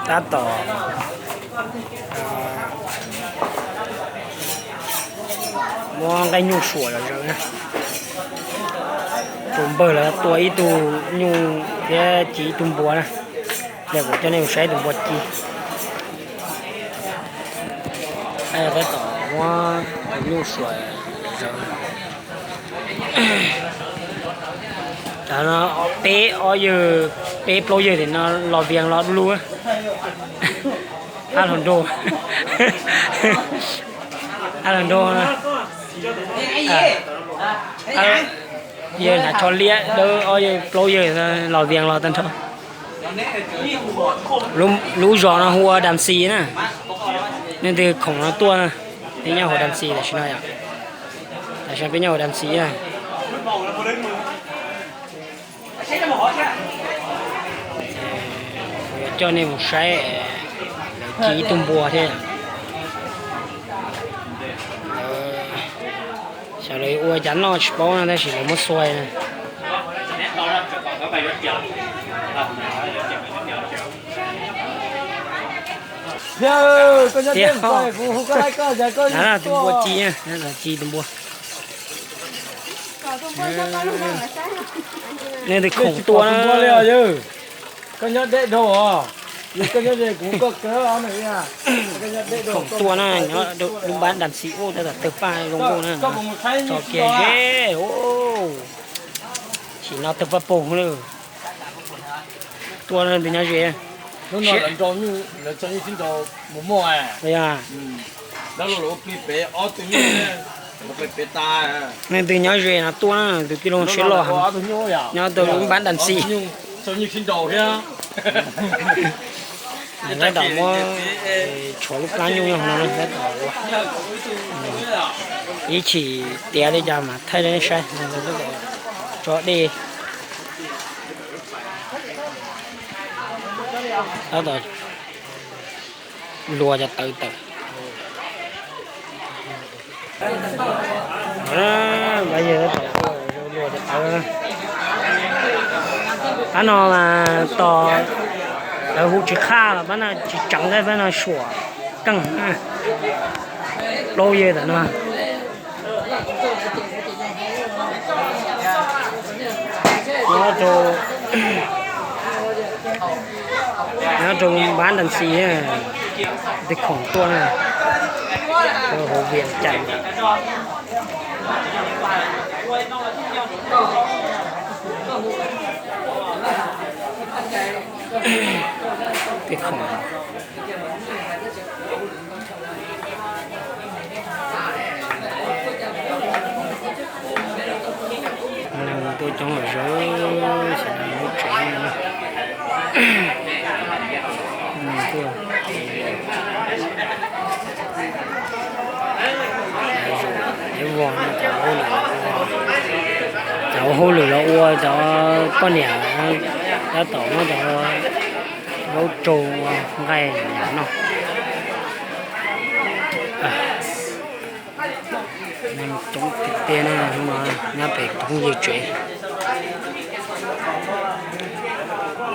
Tab tom muab nqaij nyuj suam zom zaws na. Tus npawg lawv tua ib tug nyuj thiab ci ib tug npua na. Ces kuv coj nej mus saib tus npua ci. Tab tom muab tus nyuj suam zom zaws. Peb ob yawg, peb plaub yawg tim no los vias los du lug. Ab hluas nraug, ab hluas nraug, yawg hnav tsho liab dawb, ob yawg plaub yawg los vias los tag nrho. Lub zos no hu ua Dam Xis na. Leej twg khoom no tuaj na, peb nyob hauv Dam Xis tam sim no yom. Tam sim no peb nyob hauv Dam Xis na. Coj nej mus saib, lawv ci ib tug npua thiab. Xyov lawv ua cas noj tsis paub no tab sis lawv muab xuas na. Tiag, koj nyob deb, kuv hu koj laij koj, kuv hu koj tuaj. Tus npua ci, ci tus npua. Nej twb khoom tuaj na. Koj nyob deb dhau os. Koj nyob ze kuv koj kawg. Khoom tuaj na, nyob lub npab Dam Xis ub, tab tom tawg paj zoo nkauj na. Tso kiag ze, sim no tawg paj paug na. Tuaj na, tus nyob ze. Leej twg nyob ze no tuaj na, tus tij laug siab loj heev, nyob rau lub npab Dam Xis. Tab tom muab tshuav lub plab nyuj no, tab tom ua ib chim tiav li cas mas thaij rau nej saib. Tso dej, tab tom luas cov tawv tawm. Pab no mas tos lawv hu tsis qaj los pab no tsis tseev thiab, pab no suam keej. Plaub yawg tam no. Nyob rau, nyob rau npab Dam Xis, tej khoom tuaj na, hauv Vias Cas. Tej khoom tuaj coob lawm, xyov lub tsev no. Cov ua hauj lwm los ua, cov poj niam tab tom muab cov zaub rau ua nqaij noj. Neeg coob tiag tiag na, hnub no nyob pem Thoob Yej tsev.